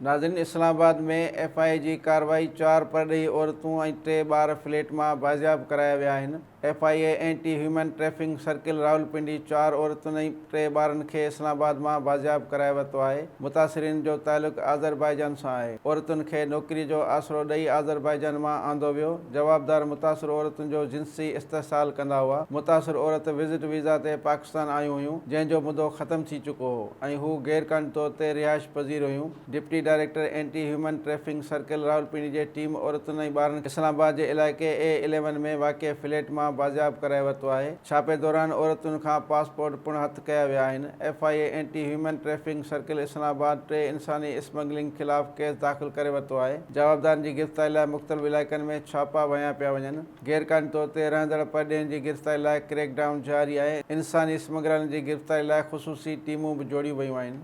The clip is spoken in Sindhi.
ناظرين اسلام آباد ۾ ايف I اي جي ڪارروائي، چار پرڏيهي عورتون ۽ ٽي ٻار فليٽ مان بازياب ڪرايا ويا آهن. F I A anti human trafficking circle Rawalpindi چار عورتن ۽ ٽي ٻارن کي اسلام آباد مان بازياب ڪرائي ورتو آهي. متاثرين جو تعلق آذربائيجان سان آهي. عورتن کي نوڪري جو آسرو ڏئي آذربائيجان مان آندو ويو. جوابدار متاثر عورتن جو جنسي استحصال ڪندا هئا. متاثر عورت وزٽ ويزا تي پاڪستان آيون هيون، جنهن جو مدو ختم ٿي چڪو هو ۽ هو غيرقانوني طور تي رهائش پذير هيون. Deputy director anti human trafficking circle Rawalpindi جي ٽيم عورتن ۽ ٻارن کي اسلام آباد جي علائقي اي اليون ۾ واقع فليٽ مان بازياب ڪرائي ورتو آهي. ڇاپي دوران عورتن کان پاسپورٽ پڻ هٿ ڪيا ويا آهن. F I A anti human trafficking circle Islamabad ٽي انساني اسمگلنگ خلاف ڪيس داخل ڪري ورتو آهي. جوابدارن جي گرفتاري لاء مختلف علائقن ۾ ڇاپا هنيا پيا وڃن. غيرقانوني طور تي رهندڙ پرڏيهين جي گرفتاري لاء ڪريڪ ڊائون جاري آهي. انساني اسمگلرن جي گرفتاري لاء خصوصي ٽيمون به جوڙيون ويون آهن.